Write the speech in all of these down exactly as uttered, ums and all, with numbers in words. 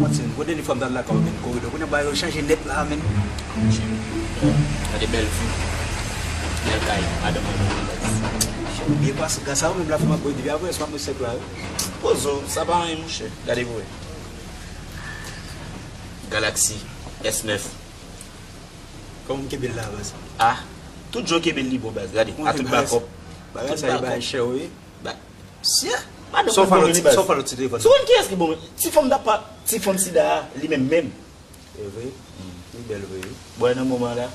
Manti, menm kote ni fwa m t al lakay ou, menm koridò. Kounye a bagay yo chanje nèt la, menm. Gade bèl vi. Bèl kay. Madanm mwen, mwen, bèl. Ou byen pase, gras a ou menm la, fè m ap bwè depi apre, èske m ap mwen sèk la, wi. Pozo, sa pa anyen, monchè. Gade pou wè. Galaxy S nèf. Kòman m kenbe l la, baz? Ah, tout jan w kenbe l, li bon, baz. Gade, a tout bakòp. Bagay sa, li bay chè, wi. Ba, sye, madanm mwen bon moun li, baz. Sa w fè lòt ti telefòn? Sou konn kiyès ki bon moun? Ti fanm dapa, ti fanm sida a, li menm menm. E vre? Li bèl vre, wi. Bon, nan moman la,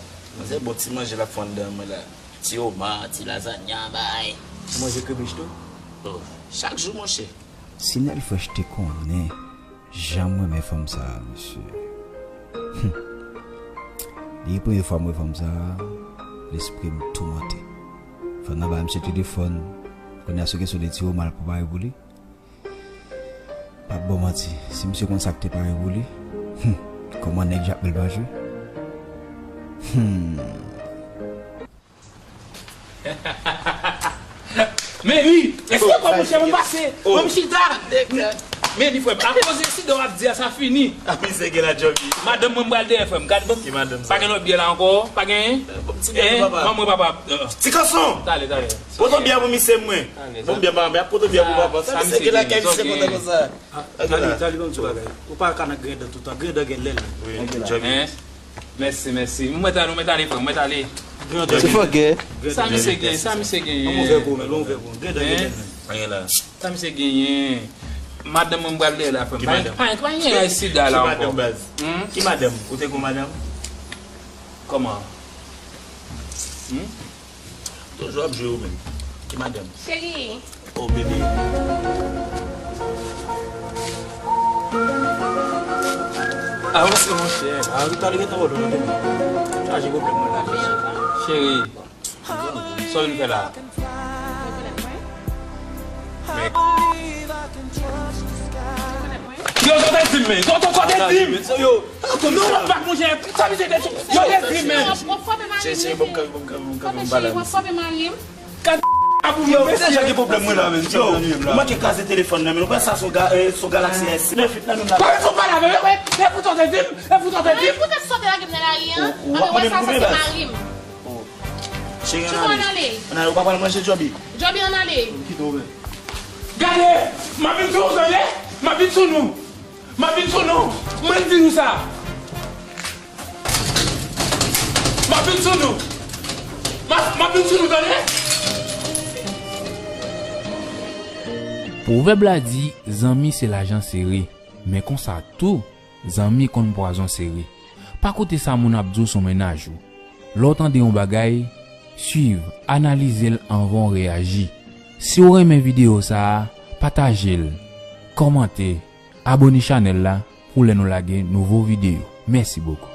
se bon ti manje l ap fè anndan mwen la. Ti oma, ti lazanya, bay. Ou manje kribich tou? Oh, chak jou, monchè. Si Nèl Fresh te konnen jan m renmen fanm sa a, mesye. Hum. Depi premye fwa m wè fanm sa a, lespri m toumante. Fanm nan ba misye telefòn, kounye a sou kesyon de ti oma l prepare pou li. P ap ba w manti, si misye konn sa k te pare pou li, hum, kòman nèg Jakmèl pa jwe? Hum. Meni, èske w konn, monchè, mwen pase, mwen chita. Meni, frè m, akoz de sida w ap di a, sa fini. Misye gen la, Djòbi. Madanm mwen, m pral dèyè, frè m. Gad, bon, pa gen lòt byè la ankò, pa gen. Ti byè pou papa. Manman, papa. Ti kanson. Talè, talè. Pote byè pou misye, mwen. Bon, byè, papa, pote byè pou papa. Sa misye gen la, kay misye kontan konsa. Tali, Tali, ban m ti bagay. Ou pa ka nan grenn dan toutan. Grenn dan gen lèl. Wi, Djòbi. Mèsi, mèsi. Ou mèt ale, ou mèt ale, frè, ou mèt ale. Ti fò gen. Sa misye gen, sa misye gen. Yon vè pou mwen, yon vè pou mwen. Grenn dan gen lèl. Anyen la. Sa misye genyen. Madanm mwen pral dèyè la, frè m. Ki madanm? Pa, pa, pa gen sida la ankò. Ki madanm, baz? Ki madanm? Ou te gon madanm? Kòman? Toujou ap jwe ou menm. Ki madanm? Cheri. Oh, bebe. Avanse, monchè. A, ou ta li gentan wè w nan tèt. Chaje pwoblèm mwen la. Cheri, sa w vin fè la? Yo, yo te di m, men. Yo, yo, yo te di m. Yo, non, w ap bat, monchè. Sa misye te di. Yo te di m, men. Cheri, cheri, bon, bon, bon, bon, bon, bon, balance. Gad a pou yo, mesye. Deja gen pwoblèm mwen la, menm. Yo, ou manke kraze telefòn nan, men ou wè sa, se yon ga-, eh, se yon Galaxy S nèf la, menm la. Pa bezwen pale avè m, e, e pou tande di m, e pou tande di m. Poutèt sa w te lage m nan lari a? Ou, ou ap mande m koumen, baz? Oh. Cheri, ann ale. Ann ale, ou pa pral manje, Djòbi? Djòbi, ann ale. Kite w, men. Gade, m ap vin sou nou, tande? M ap vin sou nou. M ap vin sou nou. Mwen di nou sa. M ap vin sou nou. M ap, m ap vin sou nou, tande? Pwovèb la di, zanmi se lajan sere, men konsa tou, zanmi konn pwazon sere. Pa koute sa moun ap di w sou mennaj ou. Lè w tande yon bagay, swiv, analize l anvan w reyaji. Si w renmen videyo sa a, pataje l, kòmante, abone chanèl la pou lè nou lage nouvo videyo. Mèsi bokou.